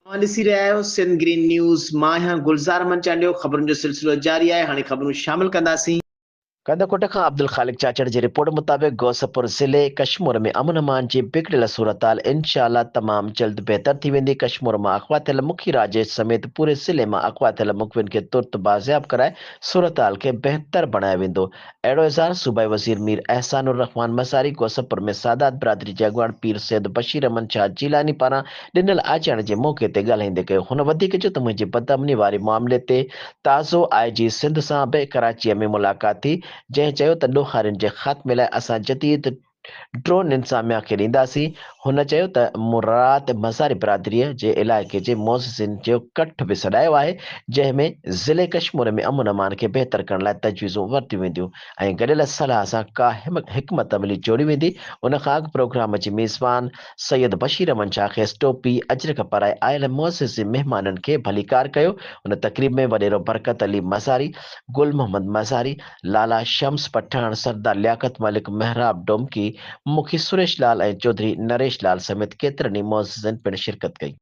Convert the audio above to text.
اوهان ڏسي رهيا آهيو سنڌ گرين نيوز، مان آهيان گلزار احمد چانڊيو، خبرن جو سلسلو جاري آهي، هاڻي خبرون شامل ڪنداسين. ڪنڌڪوٽ کان عبدالخالق چاچڙ جي رپورٽ مطابق غوثپور ضلعي ڪشمور ۾ امن امان جي بگڙيل صورتحال انشاء الله تمام جلد بهتر ٿي ويندي، ڪشمور مان اغوا ٿيل مکي راجيش سميت پوري ضلعي مان اغوا ٿيل مغوين کي ترت بازياب ڪرائي صورتحال کي بهتر بڻايو ويندو، اهڙو اظهار صوبائي وزير مير احسان الرحمان مزاري غوثپور ۾ سادات برادري جي اڳواڻ پير سيد بشير احمد شاهه جيلاني پاران ڏنل آجياڻي جي موقعي تي ڳالهائيندي ڪيو. هن وڌيڪ چيو ته منهنجي بدامني واري معاملي تي تازو آء جي سنڌ سان به ڪراچيء ۾ ملاقات ٿي جنهن چيو ته ڏوهارين جي خاتمي لاء اسان جديد ڊرون انتظاميا کي ڏينداسين. هن چيو ته مون رات مزاري برادريء جي علائقي جي معززين جو ڪٺ به سڏايو آهي، جنهن ۾ ضلعي ڪشمور ۾ امن امان کي بهتر ڪرڻ لاء تجويزون ورتيون وينديون ۽ گڏيل صلاح سان ڪا حڪمت عملي جوڙي ويندي. ان کان اڳ پروگرام جي ميزبان سيد بشير احمد شاهه کيس ٽوپي، اجرڪ پارائي آيل معزز مهمانن کي ڀليڪار ڪيو. ان تقريب ۾ وڏيرو برڪت علي مزاري، گل محمد مزاري، لالا شمس پٺاڻ، سردار لياقت ملڪ، محراب ڊومڪي، مکي سريش لال ۽ چوڌري نريش لال سميت ڪيترن ئي معززن پڻ شرڪت ڪئي.